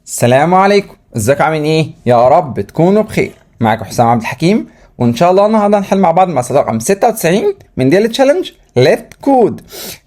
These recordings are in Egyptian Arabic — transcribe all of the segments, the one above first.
السلام عليكم، ازيكم؟ عاملين ايه؟ يا رب تكونوا بخير. معاكم حسام عبد الحكيم، وان شاء الله النهارده هنحل مع بعض مسألة رقم 96 من daily challenge LeetCode.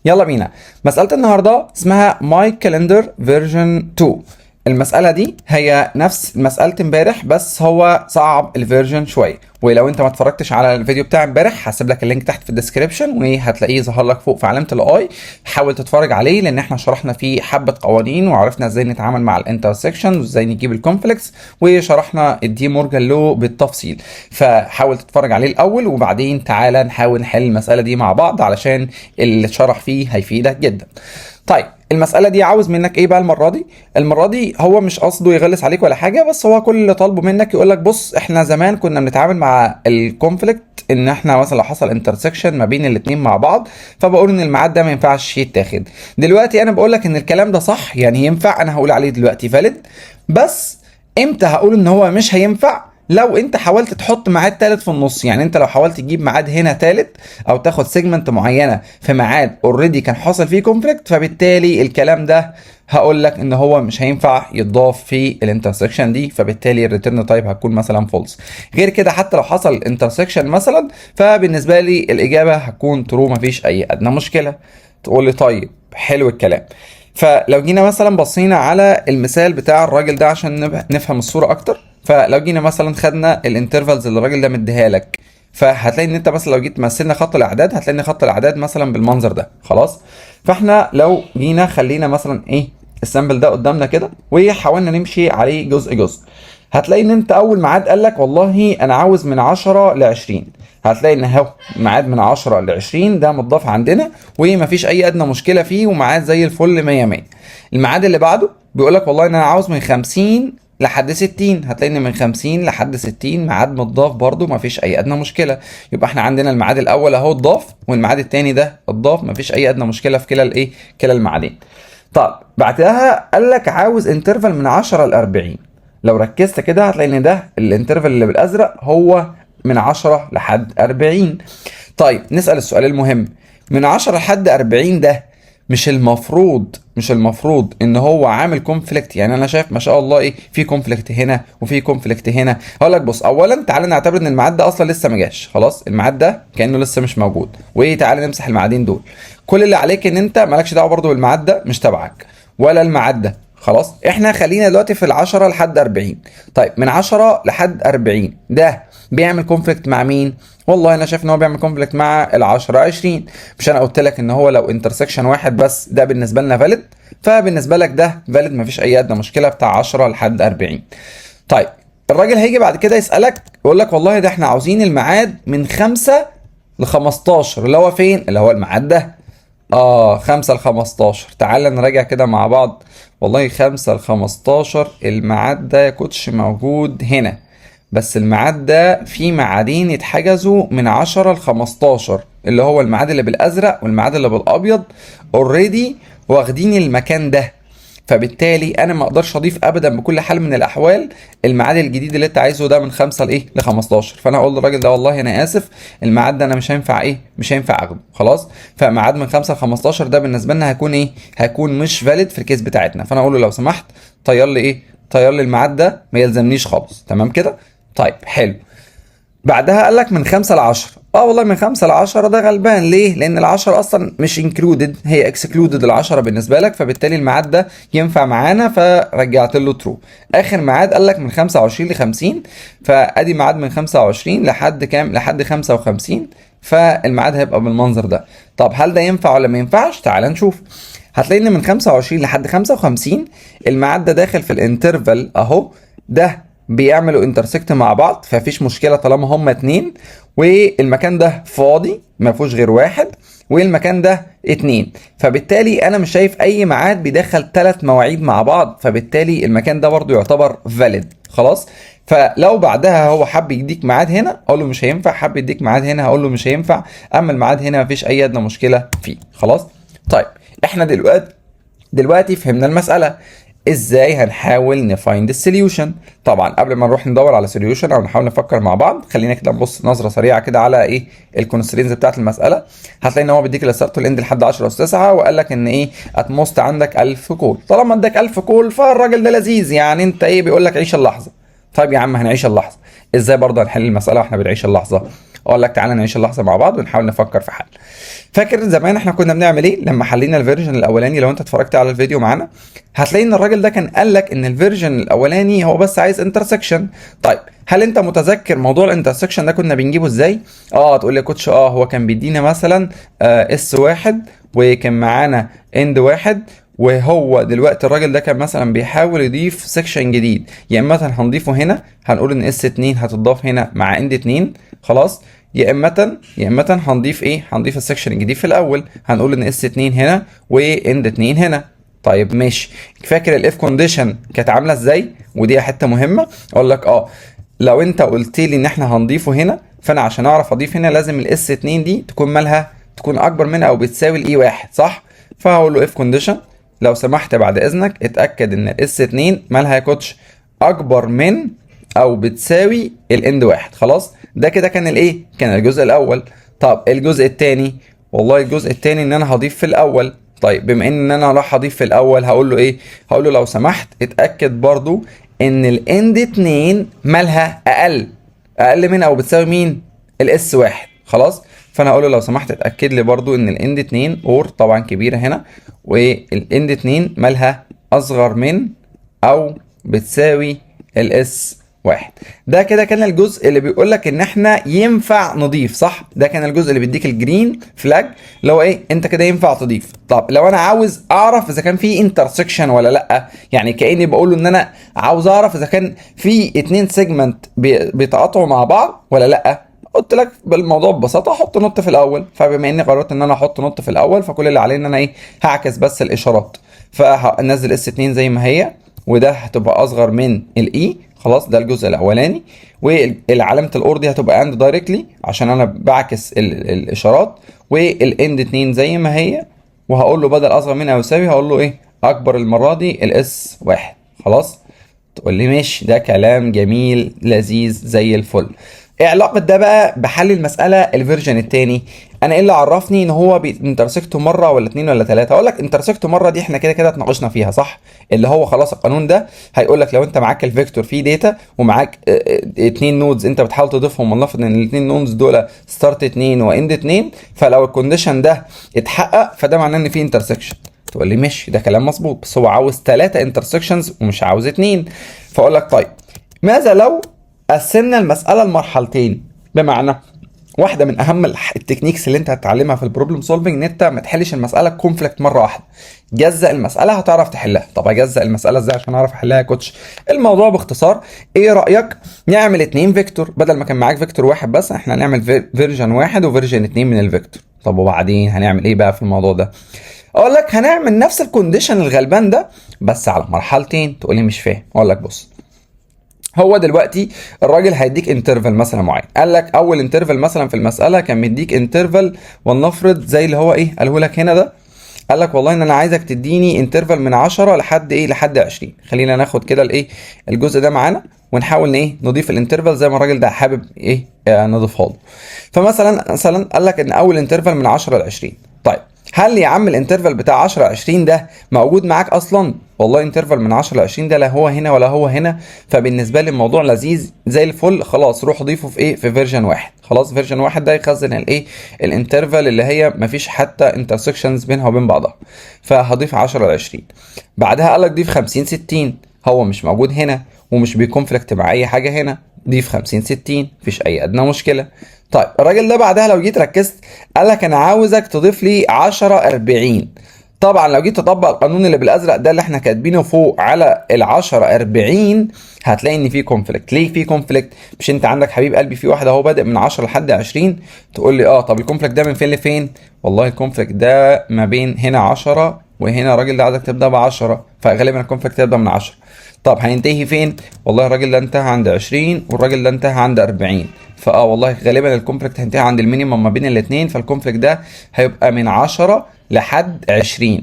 يلا بينا. مسألة النهارده اسمها my calendar version 2. المسألة دي هي نفس مسألة امبارح، بس هو صعب ال version شوية. ولو انت ما اتفرجتش على الفيديو بتاع امبارح، هسيب لك ال link تحت في ال description وهتلاقيه ظهر لك فوق في علامة ال i. حاول تتفرج عليه، لان احنا شرحنا فيه حبة قوانين وعرفنا ازاي نتعامل مع ال intersection وازاي نجيب ال conflicts، وشرحنا ال De Morgan law بالتفصيل. فحاول تتفرج عليه الاول، وبعدين تعالى نحاول نحل المسألة دي مع بعض، علشان اللي اتشرح فيه هيفيدك جدا. طيب، المسألة دي عاوز منك ايه بقى المرة دي؟ المرة دي هو مش قصده يغلس عليك ولا حاجة، بس هو كل اللي طالبه منك يقول لك: بص، احنا زمان كنا بنتعامل مع ال conflict ان احنا مثلا لو حصل intersection ما بين الاتنين مع بعض، فبقول ان الميعاد ده ما ينفعش يتاخد. دلوقتي انا بقول لك ان الكلام ده صح، يعني ينفع، انا هقول عليه دلوقتي valid. بس امتى هقول ان هو مش هينفع؟ لو انت حاولت تحط ميعاد تالت في النص. يعني انت لو حاولت تجيب ميعاد هنا تالت او تاخد segment معينة في ميعاد already كان حاصل فيه conflict، فبالتالي الكلام ده هقول لك ان هو مش هينفع يتضاف في ال intersection دي، فبالتالي ال return type هتكون مثلا false. غير كده، حتى لو حصل intersection مثلا، فبالنسبه لي الاجابة هتكون true، مفيش اي ادنى مشكله. تقول لي: طيب، حلو الكلام. فلو جينا مثلا بصينا على المثال بتاع الراجل ده عشان نفهم الصورة اكتر، فلو جينا مثلا خدنا ال intervals اللي الراجل ده مديها لك، فهتلاقي ان انت مثلا لو جيت مثلنا خط الاعداد، هتلاقي ان خط الاعداد مثلا بالمنظر ده، خلاص؟ فاحنا لو جينا خلينا مثلا ايه ال sample ده قدامنا كده وحاولنا نمشي عليه جزء جزء، هتلاقي ان انت اول ميعاد قال لك: والله انا عاوز من 10 ل 20. هتلاقي ان اهو ميعاد من 10 ل 20 ده متضاف عندنا ومفيش اي ادنى مشكلة فيه، وميعاد زي الفل 100 100. الميعاد اللي بعده بيقول لك: والله ان انا عاوز من 50 لحد 60. هتلاقي ان من 50 لحد 60 ميعاد متضاف برده، مفيش اي ادنى مشكله. يبقى احنا عندنا الميعاد الاول اهو اتضاف، والميعاد الثاني ده اتضاف، مفيش اي ادنى مشكلة في كلا الايه كلا الميعادين. طب بعدها قال لك عاوز interval من 10 ل 40. لو ركزت كده هتلاقي ان ده ال interval اللي بالازرق هو من 10 لحد 40. طيب، نسأل السؤال المهم: من 10 لحد 40 ده مش المفروض ان هو عامل conflict؟ يعني انا شايف ما شاء الله ايه، في conflict هنا وفي conflict هنا. هقول لك: بص، اولا تعالى نعتبر ان الميعاد ده اصلا لسه ما جاش، خلاص؟ الميعاد ده كانه لسه مش موجود. وايه، تعالى نمسح الميعادين دول. كل اللي عليك ان انت مالكش دعوه برضو بالميعاد ده، مش تبعك، ولا الميعاد ده، خلاص؟ احنا خلينا دلوقتي في ال10 لحد 40. طيب، من 10 لحد 40 ده بيعمل conflict مع مين؟ والله انا شايف ان هو بيعمل conflict مع ال10 20. مش انا قلت لك ان هو لو intersection واحد بس ده بالنسبة لنا valid؟ فبالنسبه لك ده valid، مفيش اي ادنى مشكلة بتاع 10 لحد 40. طيب، الراجل هيجي بعد كده يسالك يقول لك: والله ده احنا عاوزين الميعاد من 5 ل 15، اللي هو فين؟ اللي هو الميعاد ده. 5 ل 15، تعال نراجع كده مع بعض. والله 5 ل 15 الميعاد ده يا coach موجود هنا، بس الميعاد ده في ميعادين يتحجزوا من 10 ل 15، اللي هو الميعاد اللي بالازرق والميعاد اللي بالابيض، already واخدين المكان ده. فبالتالي انا ما اقدرش اضيف ابدا بكل حال من الاحوال الميعاد الجديد اللي انت عايزه ده من 5 لايه ل 15. فانا اقول للراجل ده: والله انا اسف، الميعاد ده انا مش هينفع اخده، خلاص؟ فميعاد من 5 ل 15 ده بالنسبة لنا هيكون ايه؟ هيكون مش valid في ال case بتاعتنا. فانا اقول له: لو سمحت طير لي ايه طير لي الميعاد ده، ما يلزمنيش خالص. تمام كده؟ طيب، حلو. بعدها قال لك من 5 ل 10. والله من 5 ل 10 ده غلبان. ليه؟ لان ال10 اصلا مش included، هي excluded ال10 بالنسبة لك، فبالتالي الميعاد ده ينفع معانا، فرجعت له true. اخر ميعاد قال لك من 25 ل 50، فادي ميعاد من 25 لحد كام؟ لحد 55. فالميعاد هيبقى بالمنظر ده. طب هل ده ينفع ولا ما ينفعش؟ تعال نشوف. هتلاقي ان من 25 لحد 55 الميعاد ده داخل في ال interval اهو، ده بيعملوا intersect مع بعض، فمفيش مشكلة طالما هما اتنين، والمكان ده فاضي ما فيهوش غير واحد، والمكان ده اتنين. فبالتالي انا مش شايف اي ميعاد بيدخل ثلاث مواعيد مع بعض، فبالتالي المكان ده برضو يعتبر valid، خلاص؟ فلو بعدها هو حب يديك ميعاد هنا، اقول له مش هينفع. حب يديك ميعاد هنا، هقول له مش هينفع. اما الميعاد هنا مفيش اي ادنى مشكلة فيه، خلاص؟ طيب، احنا دلوقتي فهمنا المساله. ازاي هنحاول ن find ال solution؟ طبعا قبل ما نروح ندور على solution او نحاول نفكر مع بعض، خلينا كده نبص نظره سريعة كده على ايه ال constraints بتاعت المساله. هتلاقي ان هو بيديك ال start وال end لحد 10 اس 9، وقال لك ان ايه at most عندك 1000 call. طالما اداك 1000 call فالراجل ده لذيذ، يعني انت ايه بيقول لك عيش اللحظه. طيب يا عم هنعيش اللحظة ازاي؟ برضه هنحل المسالة واحنا بنعيش اللحظه؟ اقول لك تعالى نعيش اللحظة مع بعض ونحاول نفكر في حل. فاكر زمان احنا كنا بنعمل ايه لما حلينا ال version الاولاني؟ لو انت اتفرجت على الفيديو معانا هتلاقي ان الراجل ده كان قال لك ان ال version الاولاني هو بس عايز intersection. طيب هل انت متذكر موضوع ال intersection ده كنا بنجيبه ازاي؟ تقول لي يا coach هو كان بيدينا مثلا S واحد وكان معانا end واحد، وهو دلوقتي الراجل ده كان مثلا بيحاول يضيف section جديد، يا اما مثلا هنضيفه هنا، هنقول ان S 2 هتضاف هنا مع end 2 خلاص، يا اما هنضيف ايه؟ هنضيف ال section الجديد في الاول، هنقول ان S 2 هنا و end 2 هنا. طيب ماشي، فاكر ال if condition كانت عامله ازاي؟ ودي حتة مهمه. اقول لك لو انت قلت لي ان احنا هنضيفه هنا، فانا عشان اعرف اضيف هنا لازم ال S 2 دي تكون مالها؟ تكون اكبر منها او بتساوي ال E 1، صح؟ فهقول له if condition، لو سمحت بعد اذنك اتاكد ان ال S 2 مالها يا coach؟ اكبر من او بتساوي ال end 1. خلاص، ده كده كان الايه؟ كان الجزء الاول. طب الجزء الثاني؟ والله الجزء الثاني ان انا هضيف في الاول. طيب بما ان انا راح اضيف في الاول هقول له ايه؟ هقول له لو سمحت اتاكد برضو ان ال end 2 مالها؟ اقل من او بتساوي مين؟ ال S 1. خلاص، فانا هقول له لو سمحت اتاكد لي برضو ان ال end 2 or طبعا كبيرة هنا، وال end 2 مالها؟ اصغر من او بتساوي ال S 1. ده كده كان الجزء اللي بيقول لك ان احنا ينفع نضيف، صح؟ ده كان الجزء اللي بيديك ال green flag، اللي هو ايه؟ انت كده ينفع تضيف. طب لو انا عاوز اعرف اذا كان في intersection ولا لا، يعني كاني بقول له ان انا عاوز اعرف اذا كان في اتنين segment بيتقاطعوا مع بعض ولا لا، قلت لك بالموضوع ببساطة احط not في الاول. فبما اني قررت ان انا احط not في الاول، فكل اللي عليه ان انا ايه؟ هعكس بس الاشارات، فهنزل S 2 زي ما هي، وده هتبقى اصغر من ال E. خلاص، ده الجزء الاولاني، والعلامة ال or دي هتبقى and directly عشان انا بعكس الاشارات، وال end 2 زي ما هي، وهقول له بدل اصغر من او يساوي هقول له ايه؟ اكبر المرة دي ال S 1. خلاص، تقول لي ماشي، ده كلام جميل لذيذ زي الفل. ايه علاقة ده بقى بحل المسألة ال version التاني؟ انا ايه اللي عرفني ان هو بي intersect مرة ولا اتنين ولا تلاتة؟ اقول لك intersect مرة دي احنا كده كده اتناقشنا فيها، صح؟ اللي هو خلاص القانون ده هيقول لك لو انت معاك ال vector فيه data ومعاك اتنين nodes انت بتحاول تضيفهم، ولنفرض ان الاتنين nodes دول start اتنين و end اتنين، فلو ال condition ده اتحقق فده معناه ان في intersection. تقول لي ماشي، ده كلام مظبوط، بس هو عاوز ثلاثة intersections ومش عاوز اتنين. فاقول لك طيب ماذا لو قسمنا المسألة لمرحلتين؟ بمعنى واحدة من أهم ال techniques اللي أنت هتتعلمها في ال problem solving إن أنت ما تحلش المسألة conflict مرة واحدة. جزأ المسألة هتعرف تحلها. طب أجزأ المسألة إزاي عشان أعرف أحلها يا coach؟ الموضوع باختصار، إيه رأيك نعمل اتنين vector؟ بدل ما كان معاك vector واحد بس، إحنا هنعمل version واحد و version اتنين من ال vector. طب وبعدين هنعمل إيه بقى في الموضوع ده؟ اقول لك هنعمل نفس ال condition الغلبان ده بس على مرحلتين. تقول لي مش فاهم. اقول لك بص، هو دلوقتي الراجل هيديك interval مثلا معين، قال لك اول interval مثلا في المسالة كان مديك interval ولنفرض زي اللي هو ايه قاله لك هنا ده، قال لك والله ان انا عايزك تديني interval من 10 لحد ايه؟ لحد 20. خلينا ناخد كده الايه الجزء ده معانا ونحاول ايه نضيف ال interval زي ما الراجل ده حابب ايه نضيفها له. فمثلا قال لك ان اول interval من 10 ل 20. طيب هل يا عم ال interval بتاع 10 20 ده موجود معاك اصلا؟ والله interval من 10 ل 20 ده لا هو هنا ولا هو هنا، فبالنسبه لي الموضوع لذيذ زي الفل. خلاص روح ضيفه في ايه؟ في version واحد. خلاص، version واحد ده يخزن الايه ال interval اللي هي مفيش حتى intersections بينها وبين بعضها، فهضيف 10 ل 20. بعدها قال لك ضيف 50 60، هو مش موجود هنا ومش بي conflict مع اي حاجة هنا، ضيف 50 60، مفيش اي ادنى مشكله. طيب الراجل ده بعدها لو جيت ركزت قال لك انا عاوزك تضيف لي 10 40. طبعا لو جيت تطبق القانون اللي بالازرق ده اللي احنا كاتبينه فوق على ال 10 40 هتلاقي ان في conflict. ليه في conflict؟ مش انت عندك حبيب قلبي في واحد اهو بادئ من 10 لحد 20؟ تقول لي اه. طب ال conflict ده من فين لفين؟ والله ال conflict ده ما بين هنا 10 وهنا الراجل ده عايزك تبدا ب 10، فغالبا ال conflict هيبدا من 10. طب هينتهي فين؟ والله الراجل ده انتهى عند 20 والراجل ده انتهى عند 40، فاه والله غالبا ال conflict هينتهي عند ال minimum ما بين الاثنين، فال conflict ده هيبقى من 10 لحد 20.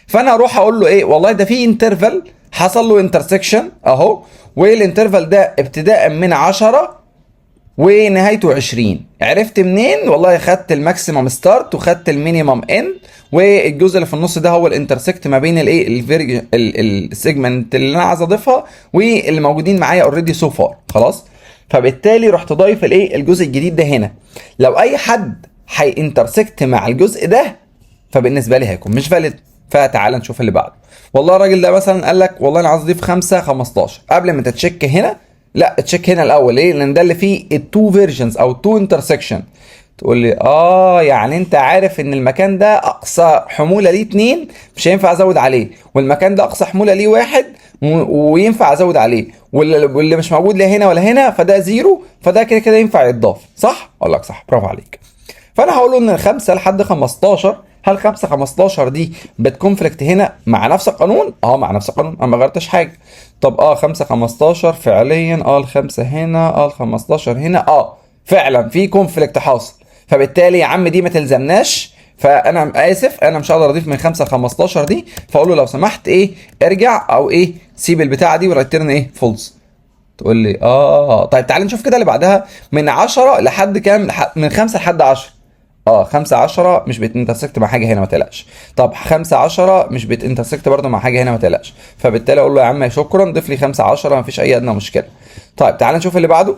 فانا اروح اقول له ايه؟ والله ده في interval حصل له intersection اهو، وال interval ده ابتداء من 10 ونهايته 20. عرفت منين؟ والله خدت ال maximum start وخدت ال minimum end، والجزء اللي في النص ده هو ال intersect ما بين الايه، ال segment اللي انا عايز اضيفها واللي موجودين معايا already so far. خلاص، فبالتالي رحت ضايف الايه، الجزء الجديد ده هنا. لو اي حد هي intersect مع الجزء ده فبالنسبه لي هيكون مش valid. فتعال نشوف اللي بعده. والله الراجل ده مثلا قال لك والله انا عايز اضيف 5 15. قبل ما ت check هنا، لا، check هنا الاول. ليه؟ لان ده اللي فيه ال two versions او ال two intersection. تقول لي اه، يعني انت عارف ان المكان ده اقصى حمولة ليه اتنين، مش هينفع ازود عليه، والمكان ده اقصى حمولة ليه واحد وينفع ازود عليه، واللي مش موجود لا هنا ولا هنا فده zero، فده كده كده ينفع يتضاف، صح؟ اقول لك صح، برافو عليك. فانا هقول له ان 5 لحد 15، هل 5 15 دي بت conflict هنا مع نفس القانون؟ اه، مع نفس القانون، انا ما غيرتش حاجه. طب 5 15 فعليا، الخمسة هنا، ال 15 هنا، فعلا في conflict حاصل. فبالتالي يا عم دي ما تلزمناش، فانا اسف، انا مش هقدر اضيف من 5 ل 15 دي. فاقول له لو سمحت ايه، ارجع او ايه، سيب البتاعه دي و return ايه، false. تقول لي اه، طيب تعال نشوف كده اللي بعدها، من 10 لحد كام؟ من 5 لحد 10. 5 10 مش بت intersect مع حاجة هنا، ما تقلقش. طب 5 10 مش بت intersect برضه مع حاجة هنا، ما تقلقش. فبالتالي اقول له يا عم شكرا، ضيف لي 5 10، ما فيش اي ادنى مشكله. طيب تعال نشوف اللي بعده.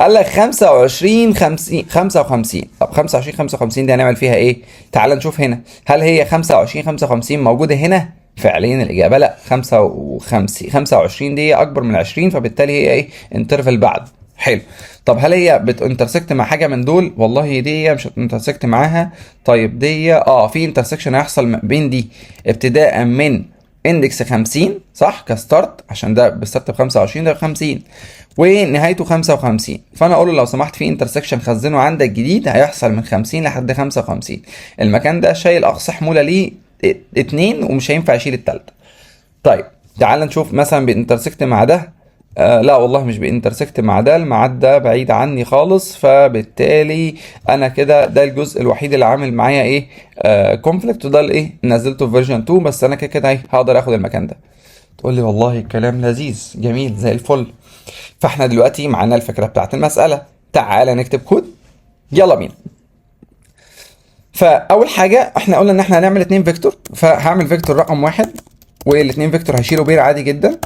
قال لك 25 50 55. طب 25 55 دي هنعمل فيها ايه؟ تعال نشوف هنا، هل هي 25 55 موجودة هنا؟ فعليا الاجابة لا، 55 25 دي اكبر من 20، فبالتالي هي ايه، interval بعد. حلو. طب هل هي بت intersect مع حاجة من دول؟ والله دي مش هت intersect معاها. طيب دي في intersection هيحصل ما بين دي ابتداء من index 50، صح؟ ك start، عشان ده ب start ب 25، ده ب 50 ونهايته 55. فانا اقول له لو سمحت في intersection خزنه عندك جديد هيحصل من 50 لحد 55. المكان ده شايل اقصى حمولة ليه اتنين ومش هينفع يشيل التالتة. طيب تعال نشوف مثلا بي intersect مع ده. لا والله مش بي intersect مع ده، الميعاد ده بعيد عني خالص. فبالتالي انا كده ده الجزء الوحيد اللي عامل معايا ايه، conflict، وده الايه، نزلته في version 2، بس انا كده كده ايه، هقدر اخد المكان ده. تقول لي والله الكلام لذيذ جميل زي الفل. فاحنا دلوقتي معانا الفكرة بتاعت المساله، تعالى نكتب كود، يلا بينا. فاول حاجة احنا قلنا ان احنا هنعمل اتنين vector، فهعمل vector رقم واحد، والاتنين vector هيشيلوا pair عادي جدا،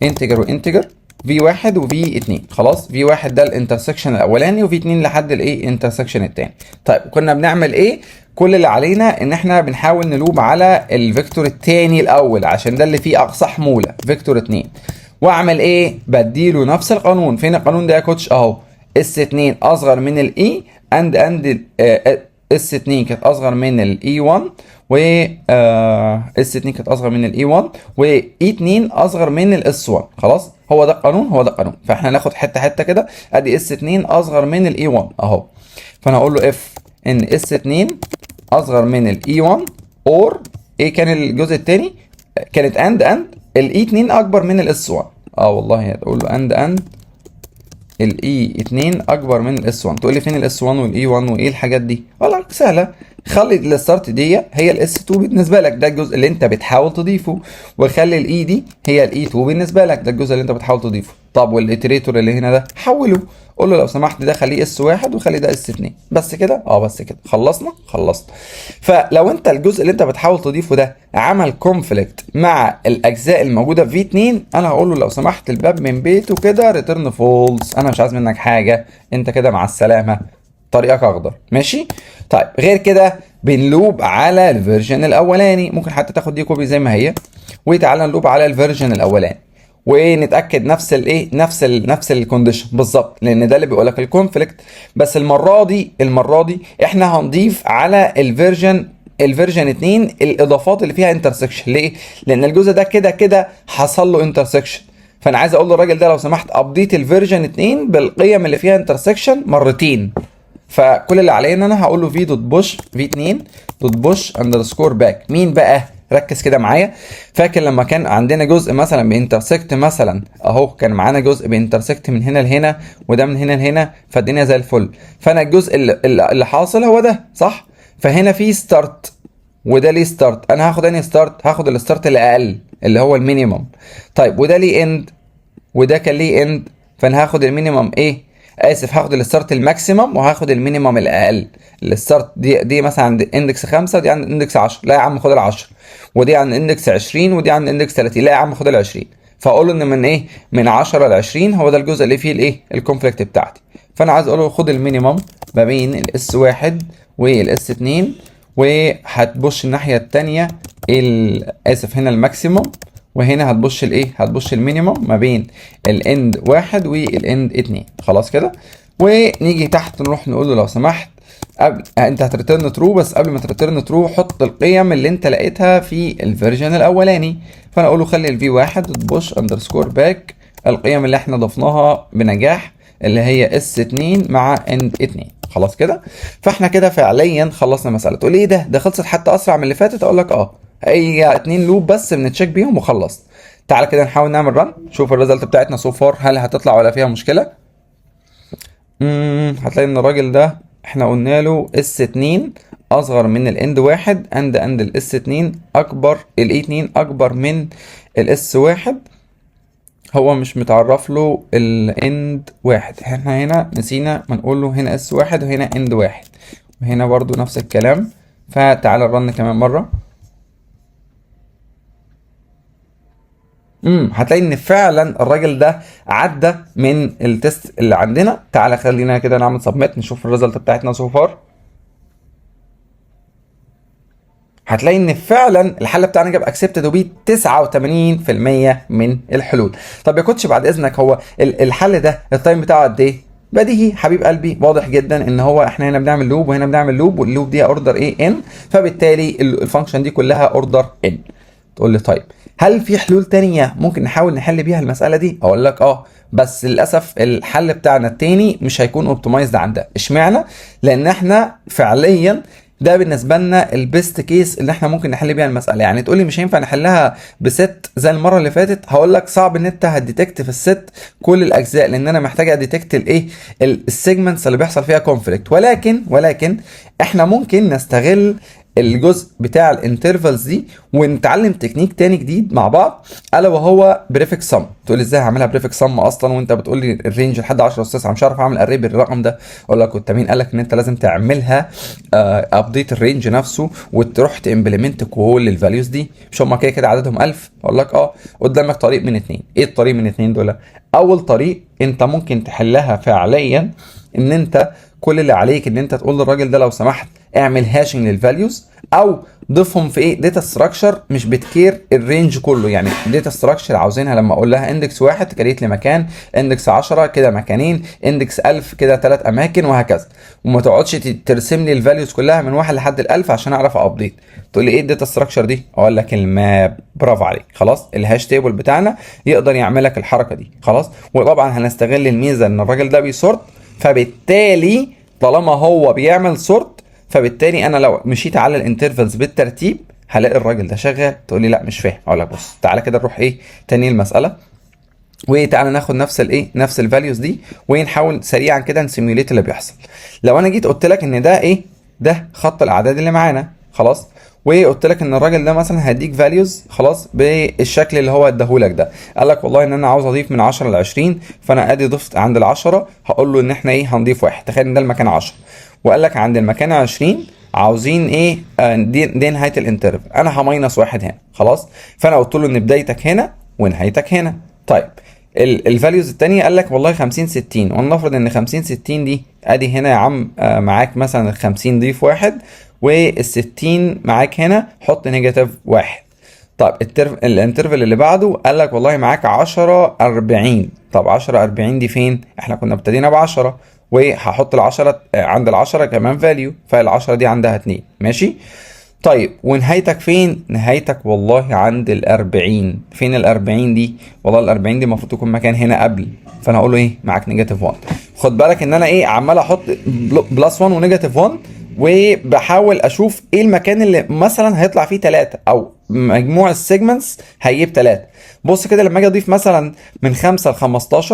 integer و integer، v واحد و v اتنين. خلاص، v واحد ده ال intersection الاولاني و v اتنين لحد الايه، intersection التاني. طيب كنا بنعمل ايه؟ كل اللي علينا ان احنا بنحاول ن loop على ال vector التاني الاول عشان ده اللي فيه اقصى حموله، vector اتنين. واعمل ايه؟ بديله نفس القانون. فين القانون ده يا coach؟ اهو، s 2 اصغر من ال e and and s 2 كانت اصغر من ال e 1 و s 2 كانت اصغر من ال e 1 و e 2 اصغر من ال s 1. خلاص، هو ده القانون، هو ده القانون. فاحنا ناخد حتة حتة كده. ادي s 2 اصغر من ال e 1 اهو، فانا اقول له if ان s 2 اصغر من ال e 1 or ايه كان الجزء الثاني؟ كانت and and ال e 2 اكبر من ال s 1. والله هتقول له and and ال e 2 اكبر من ال s 1. تقول لي فين ال s 1 وال e 1 وايه الحاجات دي؟ والله سهله، خلي ال start دي هي ال s 2 بالنسبة لك، ده الجزء اللي انت بتحاول تضيفه، وخلي ال e دي هي ال e 2 بالنسبة لك، ده الجزء اللي انت بتحاول تضيفه. طب وال iterator اللي هنا ده حوله، قول له لو سمحت ده خليه s 1 وخلي ده s 2. بس كده؟ اه بس كده. خلصنا؟ خلصنا. فلو انت الجزء اللي انت بتحاول تضيفه ده عمل conflict مع الاجزاء الموجودة في 2، انا هقول له لو سمحت الباب من بيته كده return false، انا مش عايز منك حاجه، انت كده مع السلامه، طريقك اخضر، ماشي؟ طيب غير كده بن loop على ال version الاولاني، ممكن حتى تاخد دي copy زي ما هي، وتعالى ن loop على ال version الاولاني ونتاكد نفس الايه، نفس ال condition بالظبط، لان ده اللي بيقول لك ال conflict. بس المره دي احنا هنضيف على ال version 2 الاضافات اللي فيها intersection. ليه؟ لان الجزء ده كده كده حصل له intersection، فانا عايز اقول للراجل ده لو سمحت update ال version 2 بالقيم اللي فيها intersection مرتين. فكل اللي عليا ان انا هقول له v dot push، v 2 dot push underscore back. مين بقى؟ ركز كده معايا. فاكر لما كان عندنا جزء مثلا ب intersect مثلا اهو، كان معانا جزء ب intersect من هنا لهنا وده من هنا لهنا، فالدنيا زي الفل. فانا الجزء اللي حاصل هو ده، صح؟ فهنا في start وده ليه start، انا هاخد انهي start؟ هاخد ال start اللي اقل اللي هو ال minimum. طيب وده ليه end وده كان ليه end، فانا هاخد ال minimum ايه، اسف، هاخد ال start ال maximum وهاخد ال minimum الاقل. ال start دي مثلا عند index 5 ودي عند index 10، لا يا عم خد ال 10. ودي عند index 20 ودي عند index 30، لا يا عم خد ال 20. فاقول له ان من ايه؟ من 10 ل 20 هو ده الجزء اللي فيه الايه؟ ال conflict بتاعتي. فانا عايز اقول له خد ال minimum ما بين ال S 1 وال S 2، وهت push الناحية الثانيه، اسف، هنا ال maximum وهنا هت push الايه؟ هت push ال minimum ما بين ال end 1 وال end 2. خلاص كده، ونيجي تحت نروح نقول له لو سمحت قبل انت هت return true، بس قبل ما ت return true حط القيم اللي انت لقيتها في ال version الاولاني. فانا اقول له خلي ال V 1 push underscore back القيم اللي احنا ضفناها بنجاح اللي هي S 2 مع end 2. خلاص كده، فاحنا كده فعليا خلصنا المساله. تقول لي ايه ده؟ ده خلصت حتى اسرع من اللي فاتت. اقول لك اه، هي اتنين loop بس بن check بيهم وخلصت. تعال كده نحاول نعمل run، شوف ال result بتاعتنا so far هل هتطلع ولا فيها مشكله. هتلاقي ان الراجل ده احنا قلنا له S 2 اصغر من ال end 1 and and ال S 2 اكبر، ال E 2 اكبر من ال S 1. هو مش متعرف له ال end 1. احنا هنا نسينا ما نقول له هنا S 1 وهنا end 1، وهنا برضو نفس الكلام. فتعالى ال run كمان مرة. هتلاقي ان فعلا الراجل ده عدى من ال test اللي عندنا. تعالى خلينا كده نعمل submit نشوف ال result بتاعتنا so far. هتلاقي ان فعلا الحل بتاعنا جاب accepted وبيه 89% من الحلول. طب يا coach بعد اذنك، هو الحل ده ال time بتاعه قد ايه؟ بديهي حبيب قلبي، واضح جدا ان هو احنا هنا بنعمل loop وهنا بنعمل loop، وال loop دي order ايه؟ n، فبالتالي ال function دي كلها order n. تقول لي طيب هل في حلول تانية ممكن نحاول نحل بيها المسألة دي؟ اقول لك اه، بس للاسف الحل بتاعنا التاني مش هيكون optimized عن ده. اشمعنى؟ لان احنا فعليا ده بالنسبة لنا ال best case اللي احنا ممكن نحل بيها المسالة. يعني تقول لي مش هينفع نحلها ب set زي المرة اللي فاتت، هقول لك صعب ان انت هت detect في ال set كل الاجزاء، لان انا محتاج ا detect الايه؟ ال segments اللي بيحصل فيها conflict. ولكن احنا ممكن نستغل الجزء بتاع ال intervals دي ونتعلم تكنيك تاني جديد مع بعض، الا وهو prefix sum. تقول لي ازاي هعملها prefix sum اصلا وانت بتقول لي ال range لحد 10 اس 9 مش عارف اعمل array بالرقم ده؟ اقول لك انت مين قال لك ان انت لازم تعملها update ال range نفسه وتروح ت implement كل ال values دي؟ مش هم كده كده عددهم 1000؟ اقول لك اه، قدامك طريق من اتنين. ايه الطريق من اتنين دول؟ اول طريق انت ممكن تحلها فعليا ان انت كل اللي عليك ان انت تقول للراجل ده لو سمحت اعمل hashing لل values او ضيفهم في ايه؟ data structure مش بت care ال range كله. يعني data structure عاوزينها لما اقول لها index 1 ت create لي مكان، index 10 كده مكانين، index 1000 كده 3 اماكن، وهكذا. وما تقعدش ترسم لي ال values كلها من 1 لحد ال 1000 عشان اعرف update. تقول لي ايه ال data structure دي؟ اقول لك ال map. برافو عليك. خلاص، ال hash table بتاعنا يقدر يعمل لك الحركة دي. خلاص، وطبعا هنستغل الميزة ان الراجل ده بي sort، فبالتالي طالما هو بيعمل sort فبالتالي انا لو مشيت على ال intervals بالترتيب هلاقي الراجل ده شغال. تقول لي لا مش فاهم، اقول لك بص تعالى كده نروح ايه تاني المسالة، وتعالى ناخد نفس الايه؟ نفس ال values دي، ونحاول سريعا كده ن simulate اللي بيحصل. لو انا جيت قلت لك ان ده ايه؟ ده خط الاعداد اللي معانا، خلاص، وقلت لك ان الراجل ده مثلا هيديك values خلاص بالشكل اللي هو اداهولك ده، قال لك والله ان انا عاوز اضيف من 10 ل 20، فانا ادي ضفت عند ال 10، هقول له ان احنا ايه؟ هنضيف واحد. تخيل ان ده المكان 10، وقال لك عند المكان 20 عاوزين ايه؟ دي نهاية ال interval، انا ه minus واحد هنا. خلاص، فانا قلت له ان بدايتك هنا ونهايتك هنا. طيب ال values الثانية قال لك والله 50 60، ولنفرض ان 50 60 دي ادي هنا يا عم، معاك مثلا ال 50 ضيف واحد، وال 60 معاك هنا حط negative واحد. طيب ال interval اللي بعده قال لك والله معاك 10 40. طب 10 40 دي فين؟ احنا كنا ابتدينا ب 10، وهحط ال 10 عند ال 10 كمان value، فال 10 دي عندها 2. ماشي. طيب ونهايتك فين؟ نهايتك والله عند ال 40. فين ال 40 دي؟ والله ال 40 دي المفروض تكون مكان هنا قبل، فانا اقول له ايه؟ معاك negative 1. خد بالك ان انا ايه؟ عمال احط plus 1 و negative 1، وبحاول اشوف ايه المكان اللي مثلا هيطلع فيه 3 او مجموع ال segments هيجيب 3. بص كده لما اجي اضيف مثلا من 5 ل 15،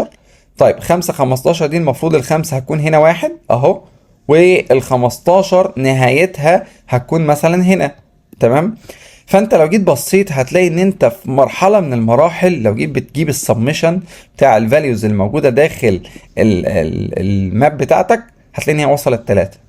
طيب 5 15 دي المفروض الخمسة هتكون هنا واحد اهو، وال 15 نهايتها هتكون مثلا هنا. تمام؟ فانت لو جيت بصيت هتلاقي ان انت في مرحلة من المراحل لو جيت بتجيب ال summation بتاع ال values الموجودة داخل ال map بتاعتك، هتلاقي ان هي وصلت 3.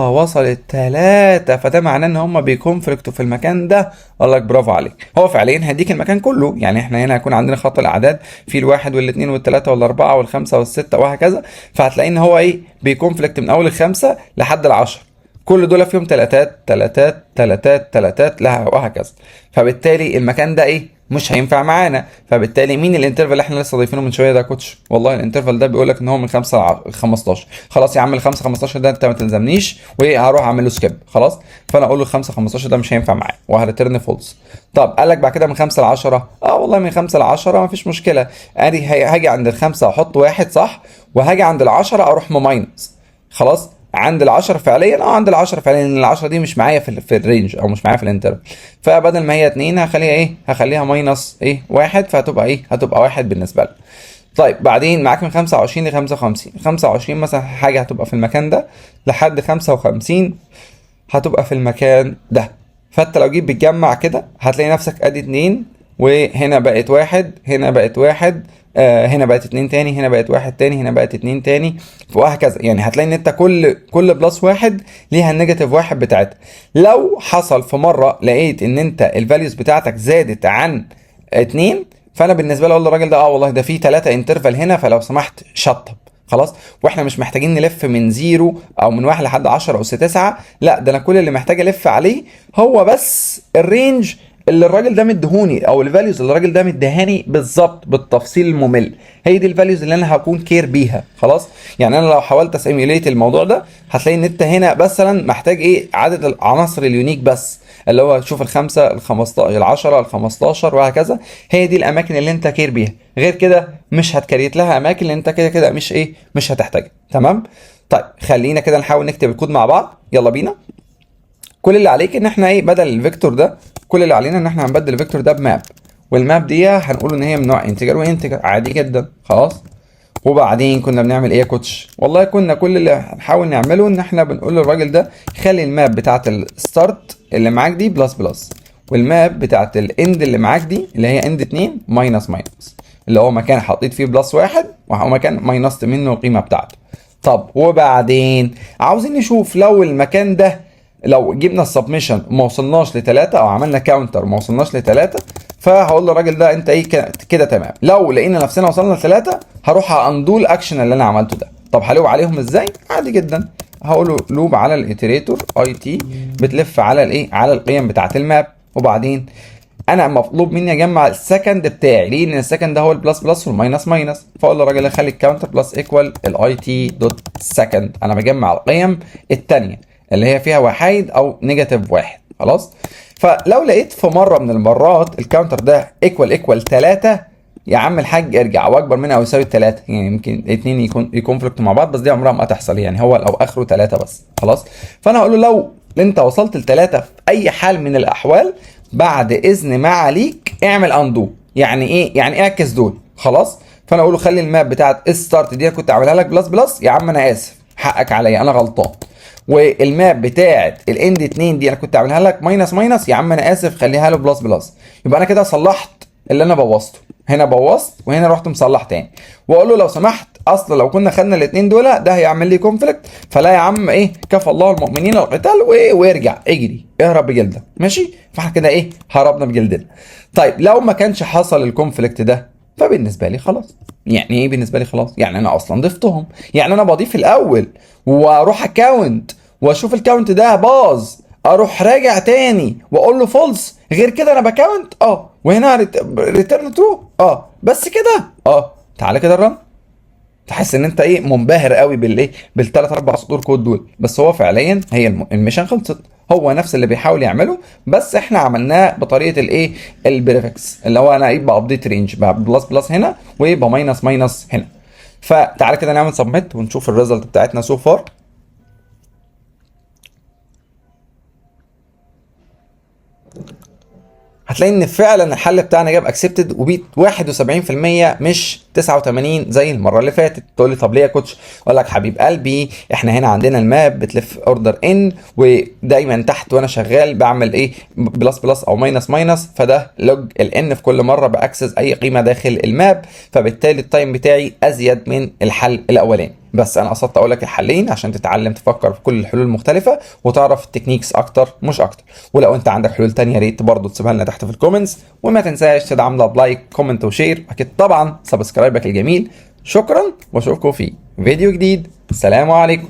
وصلت 3، فده معناه ان هما بي conflict وا في المكان ده. اقول لك برافو عليك، هو فعليا هيديك المكان كله. يعني احنا هنا هيكون عندنا خط الاعداد في الواحد والاثنين والثلاثة والاربعة والخمسة والستة وهكذا، فهتلاقي ان هو ايه، بي conflict من اول الخمسة لحد العشرة، كل دول فيهم تلاتات تلاتات تلاتات تلاتات لها وهكذا. فبالتالي المكان ده ايه، مش هينفع معانا. فبالتالي مين ال interval اللي احنا لسه ضايفينه من شوية ده يا coach؟ والله ال interval ده بيقول لك ان هو من 5 ل 15. خلاص يا عم، ال 5 15 ده انت ما تلزمنيش، وهروح اعمل له skip. خلاص، فانا اقول له 5 15 ده مش هينفع معايا وه return false. طب قال لك بعد كده من 5 ل 10، والله من 5 ل 10 ما فيش مشكلة، ادي هاجي عند الخمسة احط 1 صح، وهاجي عند ال10 اروح م minus. خلاص، عند ال10 فعليا، عند ال10 فعليا، ان ال10 دي مش معايا في ال range او مش معايا في ال interval، فبدل ما هي 2 هخليها ايه، هخليها minus ايه، 1، فهتبقى ايه، هتبقى 1 بالنسبة لنا. طيب بعدين معاك من 25 ل 55، 25 مثلا حاجة هتبقى في المكان ده، لحد 55 هتبقى في المكان ده. فانت لو جيت بتجمع كده هتلاقي نفسك ادي 2، وهنا بقت 1، هنا بقت 1، هنا بقت 2 تاني، هنا بقت 1 تاني، هنا بقت 2 تاني، وهكذا. يعني هتلاقي ان انت كل plus 1 ليها ال negative 1 بتاعتها. لو حصل في مرة لقيت ان انت ال values بتاعتك زادت عن 2، فانا بالنسبة لي اقول للراجل ده والله ده في 3 interval هنا، فلو سمحت شطب. خلاص، واحنا مش محتاجين نلف من 0 او من 1 لحد 10 اس 9، لا ده انا كل اللي محتاج الف عليه هو بس ال range اللي الراجل ده مديهوني، او ال values اللي الراجل ده مديهاني بالظبط بالتفصيل الممل، هي دي ال values اللي انا هكون care بيها. خلاص، يعني انا لو حاولت ا simulate الموضوع ده هتلاقي ان انت هنا مثلا محتاج ايه، عدد العناصر ال unique بس، اللي هو شوف الخمسة، الخمستاشر، العشرة، الخمستاشر وهكذا، هي دي الاماكن اللي انت care بيها. غير كده مش هت create لها اماكن اللي انت كده كده مش ايه، مش هتحتاجها. تمام؟ طيب خلينا كده نحاول نكتب الكود مع بعض، يلا بينا. كل اللي عليك ان احنا ايه، بدل ال vector ده كل اللي علينا ان احنا هنبدل ال vector ده ب map، وال map دي هنقول ان هي من نوع integer و integer عادي جدا. خلاص، وبعدين كنا بنعمل ايه يا coach؟ والله كنا كل اللي هنحاول نعمله ان احنا بنقول للراجل ده خلي ال map بتاعت ال start اللي معاك دي plus plus، وال map بتاعت ال end اللي معاك دي اللي هي end 2 minus minus، اللي هو مكان حطيت فيه plus 1 ومكان minus ت منه القيمة بتاعته. طب وبعدين عاوزين نشوف لو المكان ده لو جبنا ال summation وما وصلناش ل3، او عملنا counter وما وصلناش ل3، فهقول للراجل ده انت ايه كده تمام. لو لقينا نفسنا وصلنا ل3 هروح undo ال action اللي انا عملته ده. طب ه loop عليهم ازاي؟ عادي جدا، هقول له loop على ال iterator it بتلف على الايه، على القيم بتاعه ال map. وبعدين انا مطلوب مني اجمع ال second بتاعي، ليه؟ لان ال second ده هو ال plus plus وال minus minus. فاقول للراجل خلي ال counter plus equal ال it dot second، انا بجمع القيم الثانية اللي هي فيها وحيد او negative 1. خلاص، فلو لقيت في مرة من المرات ال counter ده equal equal 3، يا عم الحاج ارجع، واكبر منها او يساوي 3، يعني يمكن الاثنين يكون ي conflict مع بعض، بس دي عمرها ما تحصل، يعني هو لو اخره 3 بس. خلاص، فانا هقول له لو انت وصلت ل 3 في اي حال من الاحوال بعد اذن ما عليك اعمل undo. يعني ايه؟ يعني اعكس دول. خلاص، فانا اقول له خلي ال map بتاعت start دي كنت عاملها لك plus plus، يا عم انا اسف حقك عليا انا غلطان، وال map بتاعت ال end 2 دي انا كنت عاملها لك minus minus، يا عم انا اسف خليها له plus plus. يبقى انا كده صلحت اللي انا بوظته، هنا بوظت وهنا رحت مصلح تاني، واقول له لو سمحت اصل لو كنا خدنا الاثنين دول ده هيعمل لي conflict، فلا يا عم ايه، كفى الله المؤمنين القتال، وايه وارجع اجري اهرب بجلدك. ماشي، فاحنا كده ايه، هربنا بجلدنا. طيب لو ما كانش حصل ال conflict ده فبالنسبه لي خلاص. يعني ايه بالنسبة لي خلاص؟ يعني انا اصلا ضفتهم، يعني انا بضيف الاول واروح ا count واشوف ال count ده باظ، اروح راجع تاني واقول له false، غير كده انا ب count وهنا return true بس كده. تعالى كده ال run، تحس ان انت ايه منبهر قوي بالايه، بالثلاث اربع سطور كود دول، بس هو فعليا هي ال mission خلصت، هو نفس اللي بيحاول يعمله بس احنا عملناه بطريقة الايه، ال prefix، اللي هو انا ايه ب update range plus plus هنا وب minus minus هنا. فتعالى كده نعمل submit ونشوف ال result بتاعتنا so far. هتلاقي ان فعلا الحل بتاعنا جاب accepted وبيت 71% مش 89 زي المرة اللي فاتت. تقول لي طب ليه يا coach؟ اقول لك حبيب قلبي، احنا هنا عندنا ال map بتلف order n، ودايما تحت وانا شغال بعمل ايه؟ plus plus او minus minus، فده log ال n في كل مرة ب access اي قيمة داخل ال map، فبالتالي ال time بتاعي ازيد من الحل الاولاني. بس انا قصدت اقول لك الحلين عشان تتعلم تفكر في كل الحلول المختلفة وتعرف ال techniques اكتر مش اكتر. ولو انت عندك حلول تانية يا ريت برضه تسيبها لنا تحت في ال comments، وما تنساش تدعمنا ب like، comment و share، اكيد طبعا subscribe ك الجميل. شكرا واشوفكم في فيديو جديد. السلام عليكم.